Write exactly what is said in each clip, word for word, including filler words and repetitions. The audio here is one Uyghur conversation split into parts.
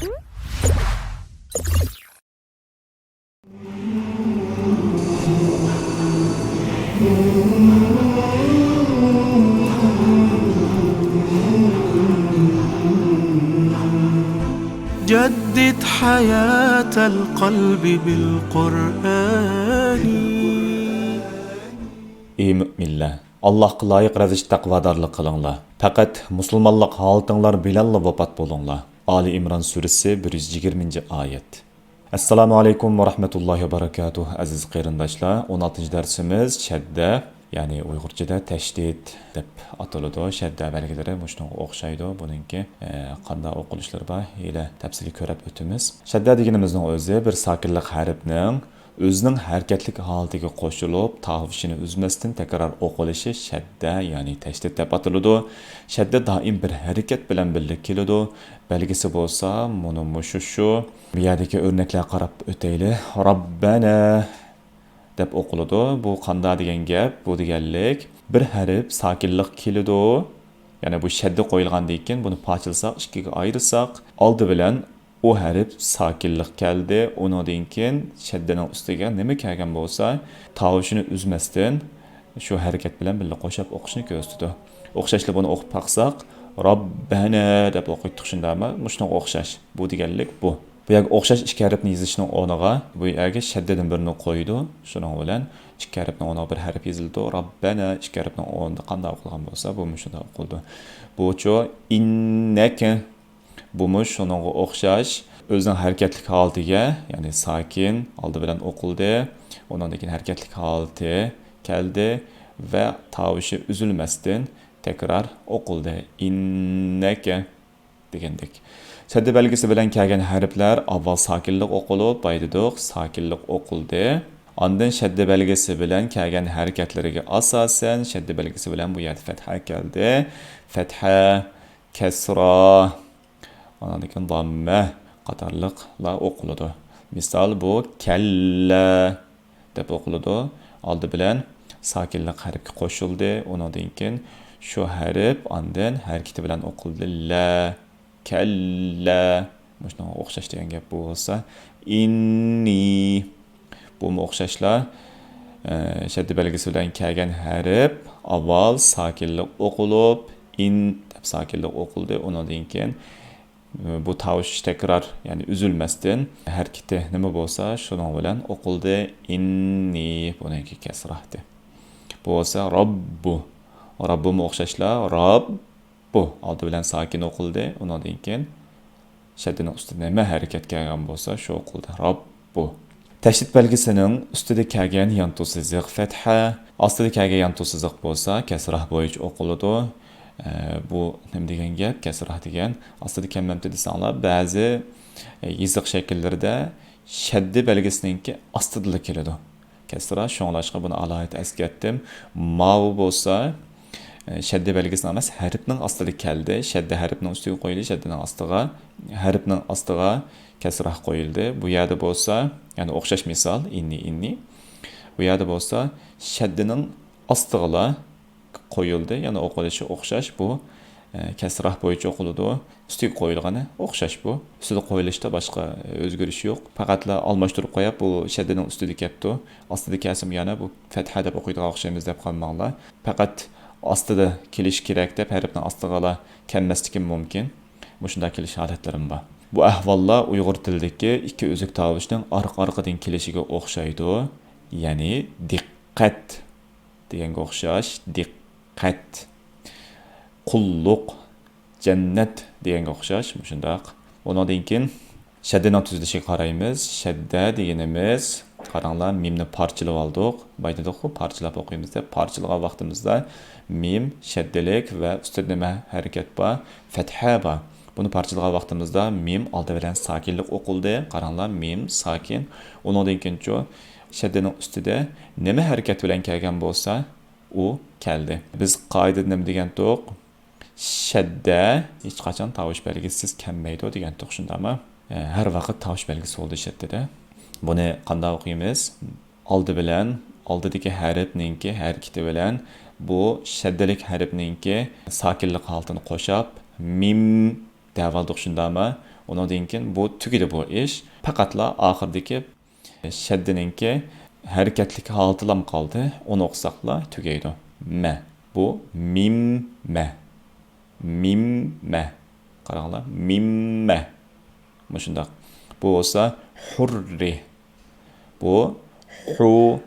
جدد حياة القلب بالقرآن. ئى مۆمىنلەر، ئاللاھقا لايىق رەۋىشتە تەقۋادارلىق قىلىڭلار. پەقەت مۇسۇلمانلىق ھالىتىڭلار بىلەنلا ۋاپات بولۇڭلار. ئالى ئىمران سۈرىسى، بىر يۈز يىگىرمىنچى ئايەت. ئەسسالامۇ ئەلەيكۇم ۋە رەھمەتۇللاھى ۋە بەرىكاتۇھ، ئەزىز قېرىنداشلار. ئون ئالتىنچى دەرسىمىز شەددە، يەنى ئۇيغۇرچىدا تەشدىد دەپ ئاتىلىدۇ. شەددە بەلگىلىرى مۇشۇنىڭغا ئوخشايدۇ. بۇنىڭكى، ئە، قانداق ئوقۇلۇشلىرى بار، ھېلى تەپسىلىي كۆرۈپ ئۆتىمىز. شەددە دېگىنىمىزنىڭ ئۆزى بىر ساكىنلىق ھەرپنىڭ ئۆزىنىڭ ھەرىكەتلىك ھالىتىگە قوشۇلۇپ، تاۋۇشىنى ئۈزمەستىن تەكرار ئوقۇلۇشى شەددە، يەنى تەشدىد دەپ ئاتىلىدۇ. شەددە دائىم بىر ھەرىكەت بىلەن بىللە كېلىدۇ. بەلگىسى بولسا مانا مۇشۇ شۇ. بۇ يەردىكى ئۆرنەكلەرگە قاراپ ئۆتەيلى. رەببەنە دەپ ئوقۇلىدۇ. بۇ قاندا دېگەن گەپ؟ بۇ دېگەنلىك بىر ھەرپ ساكىنلىق كېلىدۇ. يەنى بۇ شەددە قويۇلغاندىن كېيىن بۇنى پارچىلىساق، ئىككىگە ئايرىساق، ئالدى بىلەن ئۇ ھەرپ ساكىنلىق كەلدى. ئۇنىڭدىن كېيىن شەددىنىڭ ئۈستىگە نېمە كەلگەن بولسا، تاۋۇشىنى ئۈزمەستىن شۇ ھەرىكەت بىلەن بىللە قوشاپ ئوقۇشنى كۆرسىتىدۇ. ئوخشاشلا بۇنى ئوقۇپ باقساق، رەببەنە دەپ ئوقۇيتتۇق شۇنداقمۇ؟ مۇشۇنىڭغا ئوخشاش. بۇ دېگەنلىك بۇ. بۇ يەرگە ئوخشاش ئىككى ھەرپنى يېزىشنىڭ ئورنىغا بۇ يەرگە شەددىدىن بىرنى قويىدۇ. شۇنىڭ بىلەن ئىككى ھەرپنىڭ ئورنىغا بىر ھەرپ يېزىلىدۇ. رەببەنە ئىككى ھەرپنىڭ ئورنىدا قانداق ئوقۇلغان بولسا، بۇمۇ شۇنداق ئوقۇلىدۇ. بۇچۇ ئىننەكە. بۇمۇ شۇنىڭغا ئوخشاش. ئۆزىنىڭ ھەرىكەتلىك ھالىتىگە، يەنى ساكىن ئالدى بىلەن ئوقۇلدى. ئۇنىڭدىن كېيىن ھەرىكەتلىك ھالىتى كەلدى ۋە تاۋۇشى ئۈزۈلمەستىن تەكرار ئوقۇلدى. ئىننەكە دېگەندەك. شەددە بەلگىسى بىلەن كەلگەن ھەرپلەر ئاۋۋال ساكىنلىق ئوقۇلۇپ، بايىتىدۇق، ساكىنلىق ئوقۇلدى. ئاندىن شەددە بەلگىسى بىلەن كەلگەن ھەرىكەتلىرىگە ئاساسەن، شەددە بەلگىسى بىلەن بۇ يەردە فەتھە كەلدى. فەتھە، كەسرا، ئاندىن كېيىن داممە قاتارلىقلار ئوقۇلىدۇ. مىسال، بۇ كەللە دەپ ئوقۇلىدۇ. ئالدى بىلەن ساكىنلىق ھەرپكە قوشۇلدى. ئۇنىڭدىن كېيىن شۇ ھەرپ ئاندىن ھەرىكىتى بىلەن ئوقۇلدى. لە، كەللە. مۇشۇنىڭغا ئوخشاش دېگەن گەپ بۇ بولسا. ئىننى. بۇمۇ ئوخشاشلا، ئە، شەددە بەلگىسى بىلەن كەلگەن ھەرپ ئاۋۋال ساكىنلىق ئوقۇلۇپ، ئىن دەپ ساكىنلىق ئوقۇلدى. ئۇنىڭدىن كېيىن بۇ تاۋۇش تەكرار، يەنى ئۈزۈلمەستىن ھەرىكىتى نېمە بولسا، شۇنىڭ بىلەن ئوقۇلدى. ئىننى، بۇنىڭكى كەسراھتى. بۇ بولسا راببۇ. راببۇمۇ ئوخشاشلا، راببۇ. ئالدى بىلەن ساكىن ئوقۇلدى، ئۇنىڭدىن كېيىن شەددىنىڭ ئۈستىدە نېمە ھەرىكەت كەلگەن بولسا، شۇ ئوقۇلدى. راببۇ. تەشدىد بەلگىسىنىڭ ئۈستىدە كەلگەن يانتۇ سىزىق فەتھە، ئاستىدا كەلگەن يانتۇ سىزىق بولسا كەسراھ بويىچە ئوقۇلىدۇ. ئە، بۇ نېمە دېگەن گەپ؟ كەسراھ دېگەن ئاستىدا كەلمەمتى دېسەڭلار، بەزى، ئە، يېزىق شەكىللىرىدە شەددە بەلگىسىنىڭكى ئاستىدىلا كېلىدۇ. كەسرا، شۇڭلاشقا بۇنى ئالاھىدە ئەسكەرتتىم. ماۋۇ بولسا، ئە، شەددە بەلگىسىنىڭ ئەمەس، ھەرپنىڭ ئاستىدا كەلدى. شەددە ھەرپنىڭ ئۈستىگە قويۇلدى، شەددىنىڭ ئاستىغا، ھەرپنىڭ ئاستىغا كەسراھ قويۇلدى. بۇ يەردە بولسا، يەنە ئوخشاش مىسال، ئىننى، ئىننى. بۇ يەردە بولسا، شەددىنىڭ ئاستىغىلا قويۇلدى، يەنە ئوقۇلۇشى ئوخشاش. بۇ، ئە، كەسراھ بويىچە ئوقۇلىدۇ. ئۈستىگە قويۇلغىنى ئوخشاش بۇ. ئۈستىدە قويۇلۇشتا باشقا ئۆزگىرىش يوق. پەقەتلا ئالماشتۇرۇپ قويۇپ، بۇ شەددىنىڭ ئۈستىدە كەپتۇ، ئاستىدا كەلسىمۇ يەنە بۇ فەتھە دەپ ئوقۇيدىغان ئوخشايمىز دەپ قالماڭلار. پەقەت ئاستىدا كېلىشى كېرەك دەپ ھەرپنىڭ ئاستىغىلا كەلمەسلىكى مۇمكىن. مۇشۇنداق كېلىش ھالەتلىرىمۇ بار. بۇ ئەھۋاللار ئۇيغۇر تىلىدىكى ئىككى ئۈزۈك تاۋۇشنىڭ ئارقا-ئارقىدىن كېلىشىگە ئوخشايدۇ. يەنى دىققەت دېگەنگە ئوخشاش، دىققەت. قۇللۇق، جەننەت دېگەنگە ئوخشاش، مۇشۇنداق. ئۇنىڭدىن كېيىن شەددىنىڭ تۈزۈلۈشىگە قارايمىز. شەددە دېگىنىمىز، قاراڭلار، مىمنى پارچىلىۋالدۇق. بايىتىدۇققۇ، پارچىلاپ ئوقۇيمىز دەپ. پارچىلىغان ۋاقتىمىزدا مىم شەددىلىك ۋە ئۈستىدە نېمە ھەرىكەت بار؟ فەتھە بار. بۇنى پارچىلىغان ۋاقتىمىزدا مىم ئالدى بىلەن ساكىنلىق ئوقۇلدى. قاراڭلار، مىم ساكىن. ئۇنىڭدىن كېيىنچۇ شەددىنىڭ ئۈستىدە نېمە ھەرىكەت بىلەن كەلگەن بولسا، ئۇ كەلدى. بىز قائىدىدە نېمە دېگەنتۇق؟ شەددە ھېچقاچان تاۋۇش بەلگىسىز كەلمەيدۇ دېگەنتۇق، شۇنداقمۇ؟ ئە، ھەر ۋاقىت تاۋۇش بەلگىسى بولىدۇ شەددىدە. بۇنى قانداق ئوقۇيمىز؟ ئالدى بىلەن، ئالدىدىكى ھەرپنىڭكى ھەرىكىتى بىلەن بۇ شەددىلىك ھەرپنىڭكى ساكىنلىق ھالىتىنى قوشاپ، مىم دەۋالدۇق، شۇنداقمۇ؟ ئۇنىڭدىن كېيىن بۇ تۈگىدى بۇ ئىش. پەقەتلا ئاخىرىدىكى شەددىنىڭكى ھەرىكەتلىك ھالىتىلا قالدى. ئۇنى ئوقۇساقلا تۈگەيدۇ. مە. بۇ مىم مە. مىم مە. قاراڭلار. مىم مە. مۇشۇنداق. بۇ بولسا ھۇررى. بۇ ھۇ،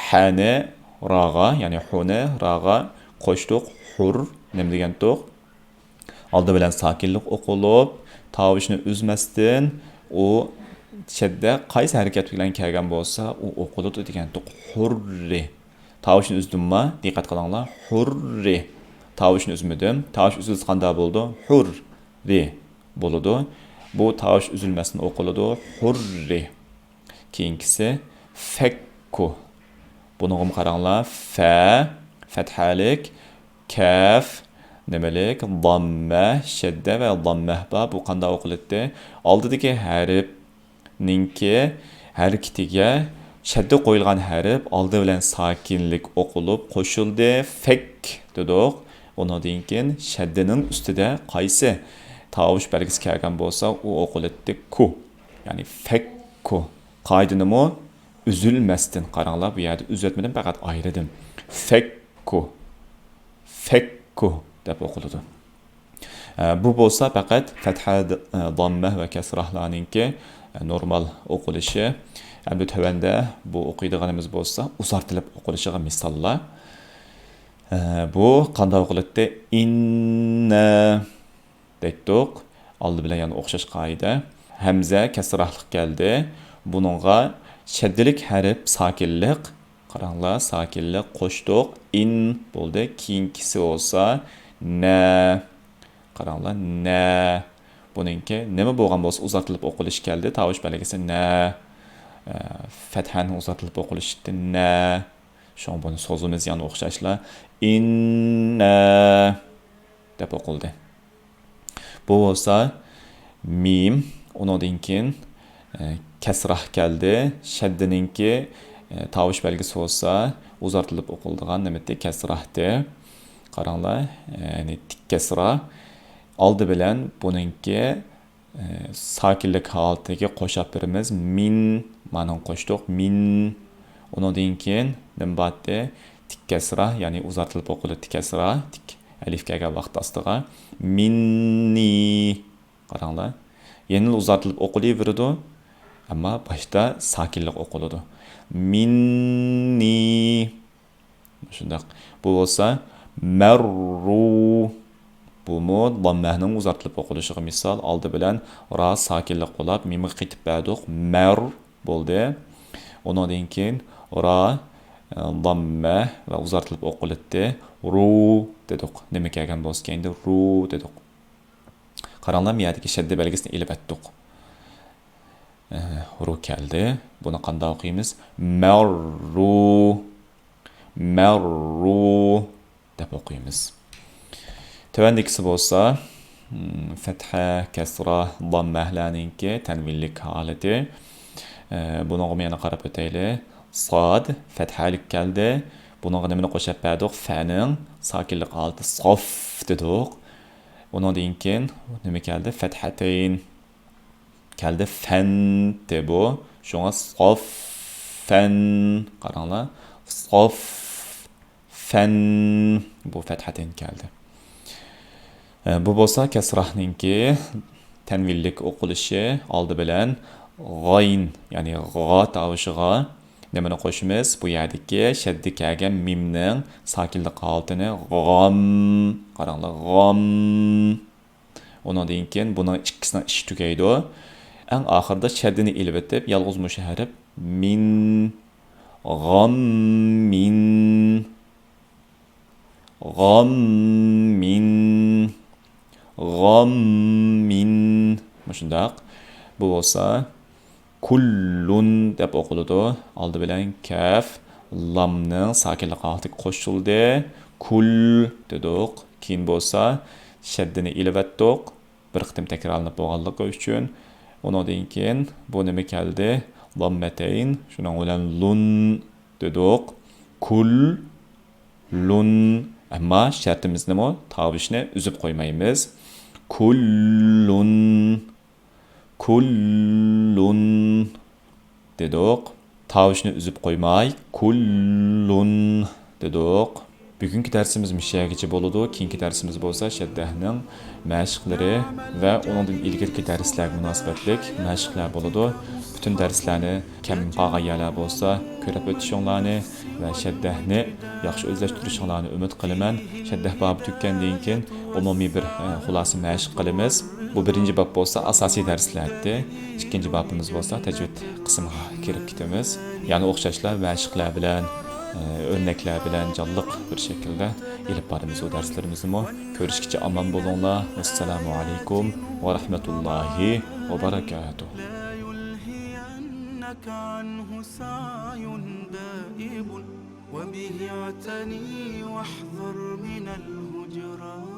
ھەنى راغا، يەنى ھۇنى راغا قوشتۇق. ھۇر. نېمە دېگەنتۇق؟ ئالدى بىلەن ساكىنلىق ئوقۇلۇپ، تاۋۇشنى ئۈزمەستىن، ئۇ شەددە قايسى ھەرىكەت بىلەن كەلگەن بولسا، ئۇ ئوقۇلىدۇ دېگەنتۇق. ھۇررى. تاۋۇشنى ئۈزدۈمما؟ دىققەت قىلىڭلار. ھۇررى. تاۋۇشنى ئۈزمىدىم. تاۋۇش ئۈزۈلسە قانداق بولىدۇ؟ ھۇررى بولىدۇ. بۇ تاۋۇش ئۈزۈلمەستىن ئوقۇلىدۇ. ھۇررى. كېيىنكىسى فەككۇ. بۇنىڭغىمۇ قاراڭلار. فە، فەتھەلىك، كەف، نېمىلىك، داممە، شەددە ۋە داممە بار. بۇ قانداق ئوقۇلاتتى؟ ئالدىدىكى ھەرپنىڭكى ھەرىكىتىگە شەددە قويۇلغان ھەرپ ئالدى بىلەن ساكىنلىك ئوقۇلۇپ قوشۇلدى. فەك دېدۇق. ئۇنىڭدىن كېيىن شەددىنىڭ ئۈستىدە قايسى تاۋۇش بەلگىسى كەلگەن بولسا، ئۇ ئوقۇلاتتى كۇ. يەنى فەككۇ. قائىدىنىمۇ ئۈزۈلمەستىن، قاراڭلار، بۇ يەردە ئۈزۈۋەتمىدىم، پەقەت ئايرىدىم. فەككۇ، فەككۇ دەپ ئوقۇلىدۇ. ئە، بۇ بولسا پەقەت فەتھە، ئە، داممە ۋە كەسراھلارنىڭكى، ئە، نورمال ئوقۇلۇشى. ئەمدى تۆۋەندە بۇ ئوقۇيدىغىنىمىز بولسا ئۇزارتىلىپ ئوقۇلۇشىغا مىساللار. ئە، بۇ قانداق ئوقۇلاتتى؟ ئىننە دەيتتۇق. ئالدى بىلەن يەنە ئوخشاش قائىدە. ھەمزە كەسراھلىق كەلدى. بۇنىڭغا شەددىلىك ھەرپ ساكىنلىق. قاراڭلار، ساكىنلىق قوشتۇق. ئىن بولدى. كېيىنكىسى بولسا نە. قاراڭلار، نە. بۇنىڭكى نېمە بولغان بولسا ئۇزارتىلىپ ئوقۇلۇشى كەلدى. تاۋۇش بەلگىسى نە. ئە، فەتھەنىڭ ئۇزارتىلىپ ئوقۇلۇشى نە. شۇڭا بۇنى سوزىمىز يەنە ئوخشاشلا. ئىننە دەپ ئوقۇلدى. بۇ بولسا مىم، ئۇنىڭدىن كېيىن، ئە، كەسراھ كەلدى. شەددىنىڭكى، ئە، تاۋۇش بەلگىسى بولسا ئۇزارتىلىپ ئوقۇلىدىغان نېمىتى؟ كەسراھتى. قاراڭلار، يەنى تىك كەسرا. ئالدى بىلەن بۇنىڭكى، ئە، ساكىنلىك ھالىتىگە قوشاپ بېرىمىز. مىن، مانىڭ قوشتۇق. مىن. ئۇنىڭدىن كېيىن نېمە بارتى؟ تىك كەسرا، يەنى ئۇزارتىلىپ ئوقۇلىدۇ كەسرا، تىك ئەلىف كەلگەن ۋاقىت ئاستىغا. مىننى. قاراڭلار. يەنىلا ئۇزارتىلىپ ئوقۇلۇۋېرىدۇ. ئەمما باشتا ساكىنلىق ئوقۇلىدۇ. مىننى. شۇنداق. بۇ بولسا مەررۇ. بۇمۇ داممەنىڭ ئۇزارتىلىپ ئوقۇلۇشىغا مىسال. ئالدى بىلەن را ساكىنلىق بولاپ، مىمغا قېتىپ بەردۇق. مەر بولدى. ئۇنىڭدىن كېيىن را، ئە، داممە ۋە ئۇزارتىلىپ ئوقۇلاتتى. رۇ دېدۇق. نېمە كەلگەن بولسا كەينىدە رۇ دېدۇق. قاراڭلار، بۇ يەردىكى شەددە بەلگىسىنى ئېلىۋەتتۇق. ئە، رۇ كەلدى. بۇنى قانداق ئوقۇيمىز؟ مەررۇ. مەررۇ دەپ ئوقۇيمىز. تۆۋەندىكىسى بولسا، م، فەتھە، كەسرا، داممەلەرنىڭكى تەنۋىنلىك ھالىتى. ئە، بۇنىڭغىمۇ يەنە قاراپ ئۆتەيلى. ساد، فەتھەلىك كەلدى. بۇنىڭغا نېمىنى قوشاپ بەردۇق؟ فەنىڭ ساكىنلىق ھالىتى ساف دېدۇق. ئۇنىڭدىن كېيىن نېمە كەلدى؟ فەتھەتەين. كەلدى فەن دە بۇ. شۇڭا ساف فەن. قاراڭلار. ساف فەن. بۇ فەتھەتەين كەلدى. ئە، بۇ بولسا كەسراھنىڭكى تەنۋىنلىك ئوقۇلۇشى. ئالدى بىلەن غاين، يەنى غا تاۋۇشىغا نېمىنى قوشىمىز؟ بۇ يەردىكى شەددە كەلگەن مىمنىڭ ساكىنلىق ھالىتىنى غام. قاراڭلار، غام. ئۇنىڭدىن كېيىن بۇنىڭ ئىككىسىنىڭ ئىشى تۈگەيدۇ. ئەڭ ئاخىرىدا شەددىنى ئېلىۋېتىپ، يالغۇز مۇشۇ ھەرپ مىن، غاممىن، غاممىن، غاممىن. مۇشۇنداق. بۇ بولسا كۇللۇن دەپ ئوقۇلىدۇ. ئالدى بىلەن كەف، لامنىڭ ساكىنلىق ھالىتىگە قوشۇلدى. كۇل دېدۇق. كېيىن بولسا شەددىنى ئېلىۋەتتۇق. بىر قېتىم تەكرارلىنىپ بولغانلىقى ئۈچۈن. ئۇنىڭدىن كېيىن بۇ نېمە كەلدى؟ لاممەتەين. شۇنىڭ بىلەن لۇن دېدۇق. كۇل لۇن. ئەمما شەرتىمىزنىمۇ تاۋۇشنى ئۈزۈپ قويمايمىز. كل، كل دېدۇق. تاۋۇشنى ئۈزۈپ قويماي، كل دېدۇق. بۈگۈنكى دەرسىمىز مۇشۇ يەرگىچە بولىدۇ. كېيىنكى دەرسىمىز بولسا شەددەھنىڭ مەشىقلىرى ۋە ئۇنىڭدىن ئىلگىرىكى دەرسلەرگە مۇناسىۋەتلىك مەشىقلەر بولىدۇ. پۈتۈن دەرسلەرنى، كەم قالغان يەرلەر بولسا كۆرۈپ ئۆتۈشۈڭلارنى ۋە شەددەھنى ياخشى ئۆزلەشتۈرۈشۈڭلارنى ئۈمىد قىلىمەن. شەددەھ بابى تۈگىگەندىن كېيىن ئومۇمىي بىر، ئە، خۇلاسە مەشىق قىلىمىز. بۇ بىرىنچى باب بولسا ئاساسىي دەرسلەر ئىدى. ئىككىنچى بابىمىز بولسا تەجۋىد قىسمىغا كىرىپ كېتىمىز. يەنە ئوخشاشلا مەشىقلەر بىلەن، ئە، ئۆرنەكلەر بىلەن جانلىق بىر شەكىلدە ئېلىپ بارىمىز بۇ دەرسلىرىمىزنىمۇ. كۆرۈشكىچە ئامان بولۇڭلار. ۋەسسالامۇ ئەلەيكۇم ۋە رەھمەتۇللاھى ۋە بەرەكاتۇھ. لا يلهينك عنه سعي دائب، وبه اعتني واحذر من الهجران.